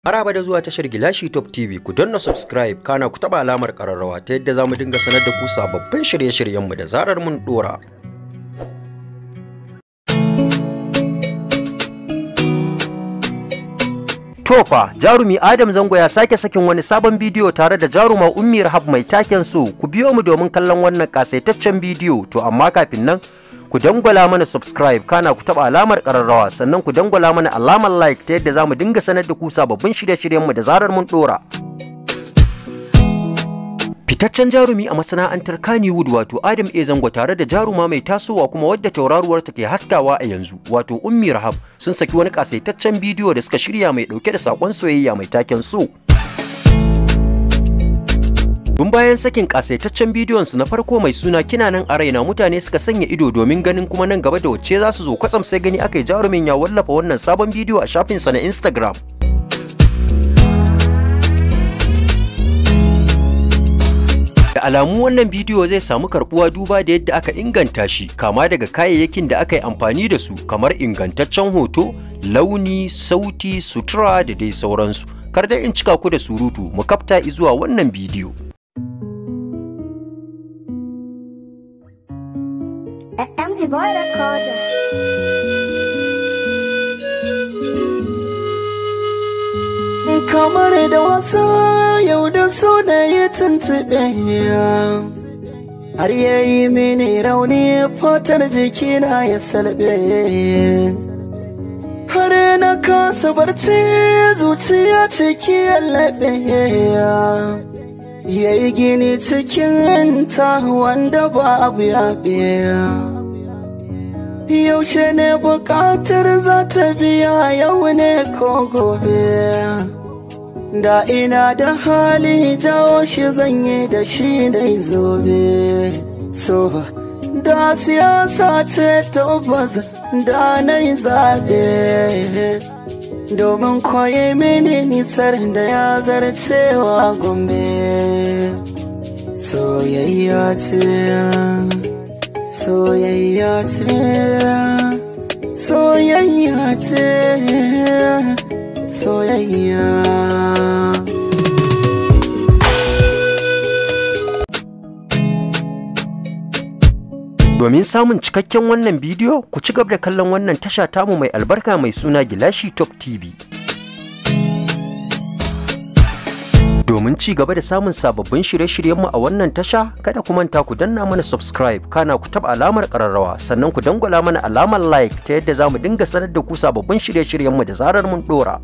Maraba da zuwa tashar Gilashi Top TV. Ku danna subscribe, kana ku taba alamar kararrawa ta yadda zamu dinga sanar da ku sababbin shirye-shiryenmu da zarar mun dora. Tofa, jarumi Adam Zango ya sake sakin wani sabon bidiyo tare da jaruma Ummi Rahab mai taken so. Ku biyo mu domin kallon wannan kasaitaccen bidiyo. To amma kafin nan, ku dangwala mana subscribe, kana ku taba alamar kararrawa, sannan ku dangwala mana alamar like ta yadda zamu dinga sanar da ku sababbin shirye-shiryenmu da zarar mun dora. Fitaccen jarumi a masana'antar Kannywood wato Adam A Zango tare da jaruma mai tasowa kuma wadda tauraruwar ta ke haskawa a yanzu wato Ummi Rahab sun saki wani kasaitaccen bidiyo da suka shirya mai dauke da sakon soyayya mai taken so. Tun bayan sakin kasaitaccen bidiyon su na farko mai suna Kina Nan a Raina, mutane suka sanya ido domin ganin kuma nan gaba da wacce za su zo. Kwatsam sai gani aka yi jarumin ya wallafa wannan sabon bidiyo a shafinsa na Instagram. Da alamu wannan bidiyo zai samu karbuwa duba da yadda aka inganta shi, kama daga kayayyakin da aka yi amfani da su kamar ingantaccen hoto, launi, sauti, sutura da dai sauransu. Kar dai in cika ku da surutu, mu kafta zuwa wannan bidiyo. MG Boy Recorder. Kamar da wasa yau da so da ya tuntuɓe, har ya yi mini rauni, fatar jikina ya salbe, har na kasa barci, zuciya ciki ya laɓe, ya yi gini cikin ta wanda babu yaɓe. Yaushe ne buƙatar za ta biya, yau ne ko gobe? Da ina da hali jawo shi zanye da shi dai zobe. So da siyasa ce tabbas da na yi zaɓe, domin koyi mini nisar da ya zarcewa Gombe. Soyayya ce, soyayya ce, soyayya ce, soyayya. Domin samun cikakken wannan bidiyo, ku ci gaba da kallon wannan tasha tamu mai albarka mai suna Gilashi Top TV. Domin ci gaba da samun sababbin shirye-shiryenmu a wannan tasha, kada ku manta ku danna mana subscribe, kana ku taba alamar kararrawa, sannan ku dangwala mana alamar like ta yadda zamu dinga sanar da ku sababbin shirye-shiryenmu da zarar mun dora.